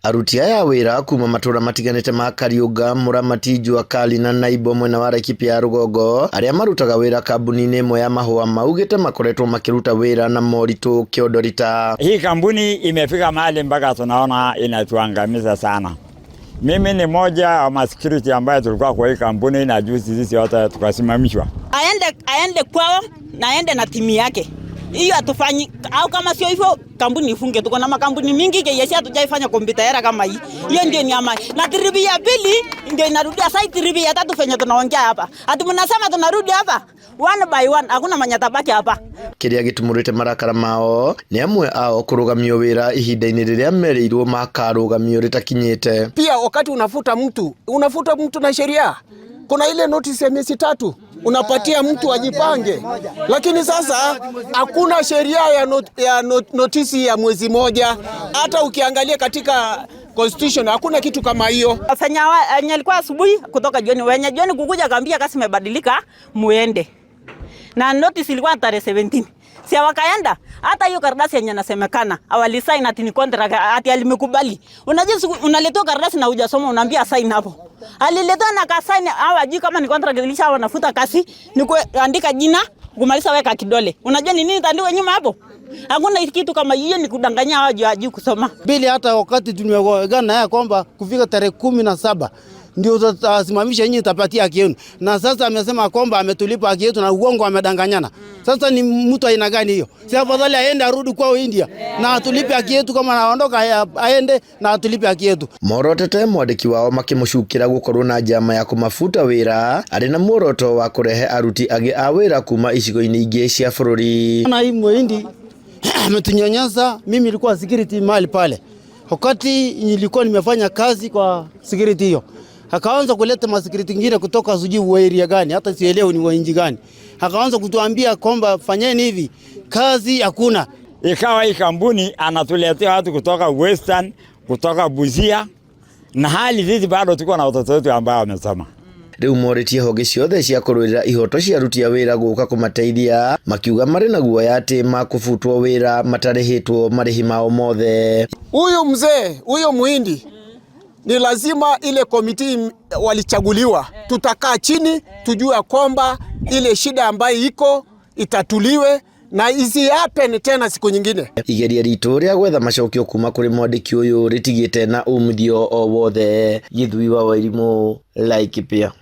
Aruti aya a wĩra kuma matũra matiganĩte ma Kariunga, Muramati, Jua Kali na Naibo mwena wa Laikipia ya rũgongo arĩa marutaga wĩra kambuni-inĩ ĩmwe ya mahũa maugĩte makoretwo makĩruta wĩra na moritũ kĩondorita. Hii kampuni imefika mahali mpaka tunaona inatuangamiza sana. Mimi ni moja wa masecurity ambaye tulikuwa kwa hii kampuni na juzi sisi wote tukasimamishwa. Aende kwao na aende na timu yake. Hiyo hatufanyi, au kama sio hivyo kampuni ifunge. Tuko na makampuni mingi KICC hatujaifanya computer error kama hii. Hiyo ndio ni amani. Na trip ya pili ndio inarudia sasa, trip ya tatu venye tunaongea hapa. Ati mnasema tunarudi hapa one by one, hakuna mwenye atabaki hapa. Kĩrĩa gĩtumũrĩte marakara mao nĩ amwe ao kũrũgamio wĩra ihinda-inĩ rĩrĩa merĩirwo makarũgamio rĩtakinyĩte. Pia wakati unafuta mtu, unafuta mtu na sheria. Kuna ile notice ya miezi 3 unapatia mtu ajipange, lakini sasa hakuna sheria ya notice ya mwezi moja. Hata ukiangalia katika constitution hakuna kitu kama hiyo. Fanya wenye alikuwa asubuhi kutoka jioni, wenye jioni kukuja kaambia kazi imebadilika, muende. Na notice ilikuwa tarehe 17. Si wakaenda hata hiyo karatasi yenye nasemekana awalisign ati ni contract ati alimekubali. Unajua unaletewa karatasi na hujasoma unaambia sign hapo. Aliletewa na kasign, hawajui kama ni contract ilisha wanafuta kazi ni kuandika jina kumaliza weka kidole. Unajua ni nini itaandikwa nyuma hapo? Hakuna kitu kama hiyo, ni kudanganya hawajui kusoma. Bili hata wakati tumeagana naye kwamba kufika tarehe 17 ndio tutasimamisha nyinyi, tapatia haki yenu, na sasa amesema kwamba ametulipa haki yetu na uongo, amedanganyana. Sasa ni mtu aina gani hiyo? Si afadhali aende arudi kwao India na atulipe haki yetu, kama anaondoka aende na atulipe haki yetu. Morotete mwandĩki wao makĩmũcukĩra gũkorwo na njama ya kũmabuta wĩra arĩ na muoroto wa kũrehe aruti angĩ a wĩra kuma icigo-inĩ ingĩ cia bũrũri. Na hii muhindi ametunyanyasa. Mimi nilikuwa security mahali pale, wakati nilikuwa nimefanya kazi kwa security hiyo, akaanza kuleta masecurity ngine kutoka sijui wa area gani, hata sielewi ni wa nchi gani. Akaanza kutuambia kwamba fanyeni hivi, kazi hakuna. Ikawa hii kampuni anatuletea watu kutoka Western, kutoka Busia, na hali sisi bado tuko na watoto wetu ambao wamesoma. Rĩu morĩtie honge ciothe cia kũrũĩrĩra ihoto cia aruti a wĩra gũka kũmateithia, makiuga marĩ na guoya atĩ makũbutwo wĩra matarĩhĩtwo marĩhi mao mothe. Huyu mzee huyo muhindi ni lazima ile committee walichaguliwa, tutakaa chini tujue kwamba ile shida ambayo iko itatuliwe na isi happen tena siku nyingine. Igeria ritũ rĩa gwetha macokio kuma kũrĩ mwandĩki ũyũ rĩtigĩte na umithio o wothe. Gĩthui wa Wairimũ, Laikipia.